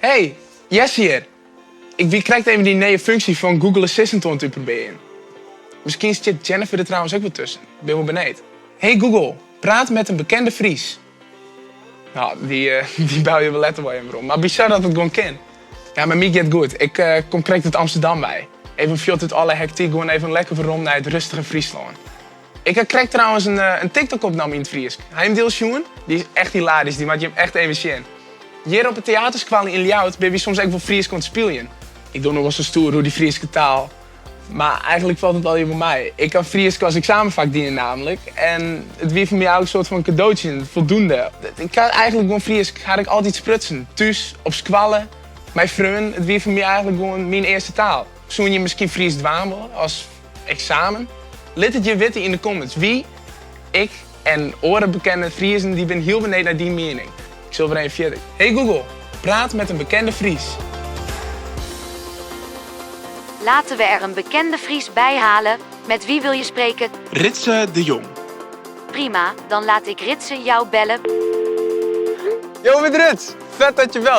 Hey, Jesse hjir. Ik wie krekt even dy nije funksje fan Google Assistant oan it útprobearjen. Miskien stiet Jennifer der trouwens ek wol tusken. Bin wol benijd. Hey Google, praat met een bekende Fries. No, dy, dy belje we letter wol even werom. Mar bizar dat it gewoan kin. Ja, mei my giet it goed. Ik kom krekt út Amsterdam wei. Even fuort út alle hektyk, gewoan even lekker werom nei it rustige Fryslân. Ik ha krekt trouwens in TikTok opnommen yn it Frysk. Ha jim dy al sjoen? Dy is echt hilarysk, dy moat jim echt even sjen. Hjir op 'e teaterskoalle yn Ljouwert binne wy soms ek wol Frysk oan it spyljen. Ik doch no wol sa stoer oer dy Fryske taal, mar eigenlik falt it allegear wol mei. Ik ha Frysk as eksamenfak dien namelijk en it wie foar my eigenlik in soart fan kadootsje, foldoende. Ik ha eigenlik gewoan Frysk ha ik altyd sprutsen, thús, op skoalle, mei freonen. It wie foar my eigenlik gewoan myn earste taal. Soene jim miskien Frysk dwaan wolle as eksamen? Lit it hjir witte yn de comments. Wy, ik en oare bekende Friezen, dy binne hiel benijd nei dyn miening. Ik sil wer even fierder. Hey Google, praat met een bekende Fries. Laten we er een bekende Fries bij halen. Met wie wil je spreken? Ritse de Jong. Prima, dan laat ik Ritse jou bellen. Yo, met Rits! Vet dat je belt.